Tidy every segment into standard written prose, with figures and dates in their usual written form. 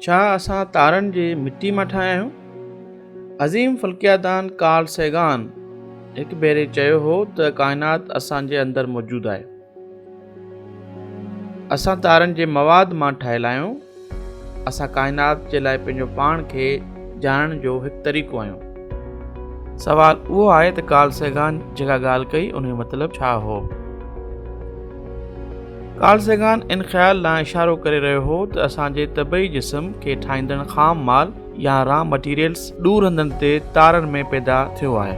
ڇا اسان تارن جي مٽي مان ٺاهيا آهيون؟ عظيم فلڪيادان ڪارل سيگان هڪ ڀيري چيو هو ته ڪائنات اسان جي اندر موجود آهي. اسان تارن جي مواد مان ٺاهيل آهيون. اسان ڪائنات جي لاء پنهنجو پاڻ کي ڄاڻڻ جو هڪ طريقو آهيون. سوال اهو آهي ته ڪارل سيگان جيڪا ڳالهه ڪئي ان جو مطلب ڇا هو؟ ڪارل سيگان ان خيال ڏانهن اشارو ڪري رهيو هو ته اسان جي طبعي جسم کي ٺاهيندڙ خام مال يا را مٽيريلز ڏور هنڌن تي تارن ۾ پيدا ٿيو آهي.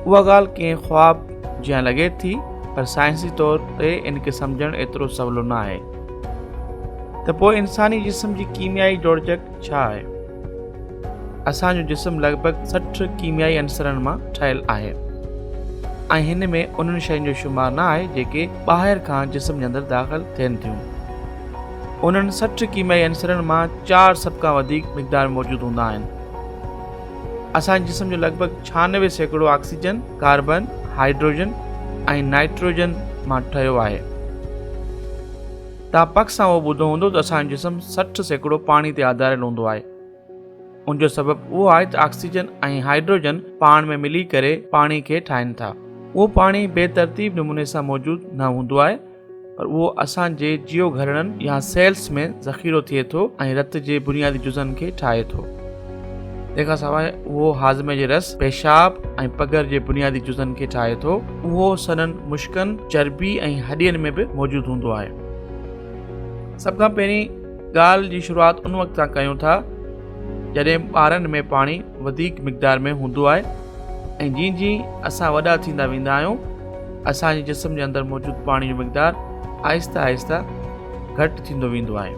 اها ڳالهه ڪنهن خواب جيان لڳي ٿي پر سائنسي طور تي ان کي سمجهڻ ايترو سولو نه آهي ته پوء انساني جسم جي ڪيميائي جوڙجڪ ڇا آهي؟ اسان جو جسم لڳ ڀڳ 60 ڪيميائي عنصرن مان ٺهيل آهي ۽ هن ۾ انهن شين جو شمار نه آهي جيڪي ٻاهر کان جسم جي اندر داخل ٿين ٿيون. انهن 60 ڪيميائي عنصرن مان چار سڀ کان وڌيڪ مقدار ۾ موجود هوندا آهن. اسان جي جسم جو لڳ ڀڳ 96% آڪسيجن، ڪاربن، هائيڊروجن ۽ نائٽروجن مان ٺهيو آهي. توهان پڪ سان اهو ٻڌو هوندو ته اسان جو جسم 60% پاڻي تي آڌاريل هوندو آهي. ان جو سبب اهو آهي ته آڪسيجن ۽ هائيڊروجن پاڻ ۾ ملي ڪري پاڻي کي ٺاهين ٿا. اهو پاڻي بي ترتيب نموني سان موجود نه هوندو آهي پر اهو اسان جي جيو گهرڙن يا سيلز ۾ ذخيرو ٿئي ٿو ۽ رت جي بنيادي جزن کي ٺاهي ٿو. تنهن کان سواء اهو هاضمي جي رس، پيشاب ۽ پگهر جي بنيادي جزن کي ٺاهي ٿو. اهو سنهن مشڪن، چرٻي ۽ هڏين ۾ به موجود هوندو آهي. سڀ کان پهرين ڳالهه جي شروعات ان وقت کان ڪيون ٿا جڏهن ٻارن ۾ پاڻي وڌيڪ مقدار ۾ هوندو آهي ۽ جيئن جيئن اسان وڏا ٿيندا ويندا آهيون اسان جي جسم جي اندر موجود پاڻي جو مقدار آهستي آهستي گهٽ ٿيندو ويندو آهي.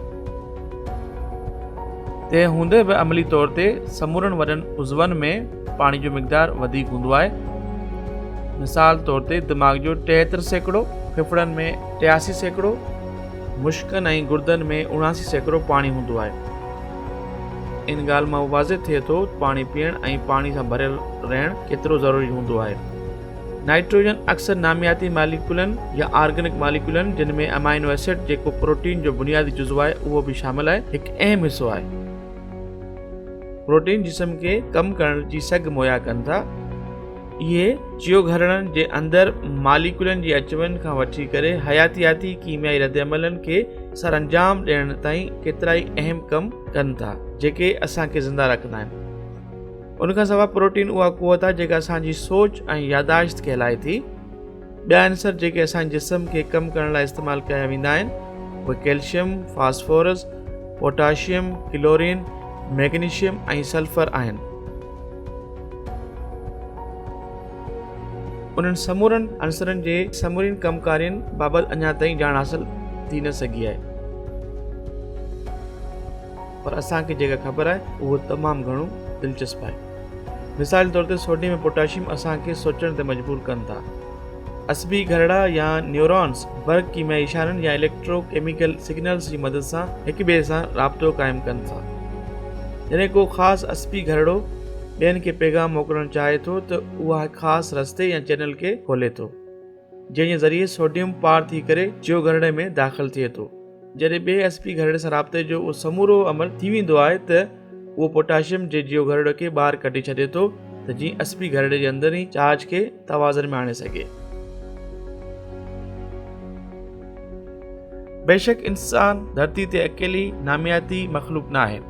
تنهن هوندي به عملي طور تي سمورن وڏن عضون ۾ پاڻي جو مقدار وڌيڪ هوندو آهي. مثال طور تي دماغ جو 73%، ڦڦڙن ۾ 83%، مشڪن ۽ گردن ۾ 79% پاڻي هوندو آهي. ان ڳالهه مان واضح ٿئي ٿو ته پاڻي پيئڻ ۽ پاڻي سان ڀريل رهڻ ڪيترو ضروري هوندو آهي. نائٽروجن اڪثر نامياتي ماليڪيولن يا آرگنڪ ماليڪيولن جن ۾ امائنو ايسڊ جيڪو پروٽين جو بنيادي جزو آهي اهو به شامل آهي هڪ اهم حصو آهي. پروٽين جسم کي ڪم ڪرڻ جي سگهه مهيا ڪن ٿا. اهي جيوگهرڙن جي اندر ماليڪيولن جي اچ وڃ کان وٺي ڪري حياتياتي ڪيميائي ردعملن کي سرانجام ڏيڻ تائين ڪيترائي اهم ڪم ڪن ٿا جيڪي اسان کي زنده رکندا آهن. ان کان سواء پروٽين اها قوت آهي جيڪا اسان جي سوچ ۽ ياداشت کي هلائي ٿي. ٻيا عنصر جيڪي اسان جي جسم کي ڪم ڪرڻ لاء استعمال ڪيا ويندا آهن اهي calcium, phosphorus, potassium, chlorine, magnesium ۽ sulphur آهن. انهن سمورن عنصرن جي سمورين ڪم ڪارين بابت اڃا تائين ڄاڻ حاصل ٿي نه سگهي آهي پر اسان کي جيڪا خبر آهي اهو تمام گهڻو دلچسپ آهي. مثال طور تي سوڊيم ۽ پوٽاشيم اسان کي سوچڻ تي مجبور ڪن ٿا. عصبي گهرڙا يا نيورونز برق ڪيميائي اشارن يا اليڪٽرو ڪيميڪل سگنلز جي مدد سان هڪ ٻئي سان رابطو قائم ڪن ٿا. جڏهن ڪو خاص عصبي گهرڙو ٻين کي پيغام موڪلڻ چاهي ٿو ته اها هڪ خاص رستي يا چينل کي کولي ٿو جنهن جي ذريعي سوڊيم پار ٿي ڪري جيو گهرڙي ۾ داخل ٿئي ٿو. جڏهن ٻئي عصبي گهرڙي سان رابطي جو اهو سمورو عمل ٿي ويندو آهي ته اهو پوٽاشيم جي جيو گهرڙي کي ٻاهر ڪڍي ڇڏي ٿو ته جيئن عصبي گهرڙي جي اندرين چارج کي توازن ۾ آڻي سگهي. بيشڪ انسان ڌرتي تي اڪيلي نامياتي مخلوق نه آهي.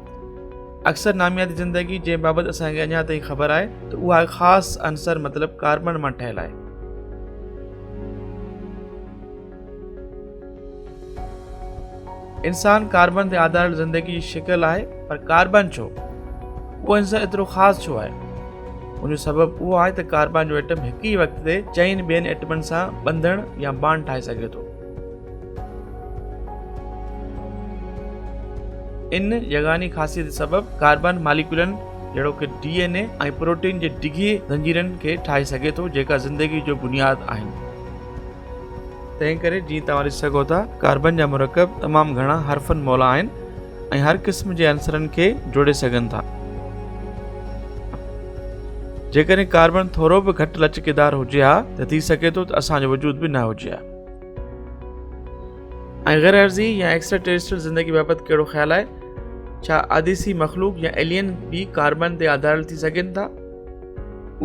اڪثر نامياتي زندگي جنهن بابت اسان کي اڃا تائين خبر آهي ته اها هڪ خاص عنصر مطلب ڪاربن مان ٺهيل آهي. انسان ڪاربن تي آڌاريل زندگي جي شڪل آهي پر ڪاربن ڇو؟ اهو عنصر ايترو خاص ڇو آهي؟ ان جو سبب اهو آهي ته ڪاربن جو ايٽم هڪ ئي وقت تي چئن ٻين ايٽمن سان ٻنڌڻ يا بانڊ ٺاهي سگهي ٿو. ان يگاني خاصيت سبب ڪاربن ماليڪيولن جهڙوڪ ڊي اين اي ۽ پروٽين جي ڊگهي زنجيرن کي ٺاهي سگهي ٿو جيڪا زندگي جو بنياد آهن. تنهن ڪري جيئن توهان ڏسي سگهو ٿا ڪاربن جا مرڪب تمام گهڻا حرفن مولا آهن ۽ هر قسم جي عنصرن کي جوڙي سگهن ٿا. جيڪڏهن ڪاربن ٿورو به گهٽ لچڪيدار هجي ها ته ٿي سگهي ٿو ته اسان جو وجود به نه هجي ها. ۽ غير ارضي يا ايڪسٽرا ٽيريسٽرل زندگي بابت ڪهڙو خيال آهي؟ ڇا آديسي مخلوق يا ايلين به ڪاربن تي آڌاريل ٿي سگهن ٿا؟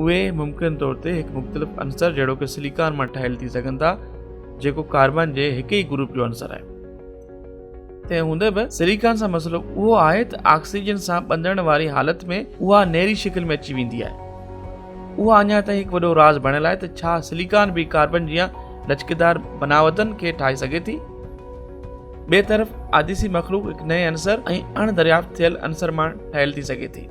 اهي ممڪن طور تي هڪ مختلف عنصر جهڙوڪ سليڪان مان ٺهيل ٿي سگهن ٿا، جيڪو ڪاربن جي هڪ ئي گروپ جو عنصر آهي. تنهن هوندي به سليڪان سان مسئلو اهو آهي ته آڪسيجن سان ٻنڌڻ واري حالت ۾ اها نيري شڪل ۾ اچي ويندي آهي. اها اڃا تائين هڪ وڏو راز بڻيل آهي ته ڇا سليڪان به ڪاربن جيان لچڪيدار بناوتن کي ٺاهي سگهي ٿي؟ ٻئي طرف آديسي مخلوق هڪ نئين عنصر ۽ اڻ دريافت ٿيل عنصر مان ٺهيل ٿي سگهي ٿي.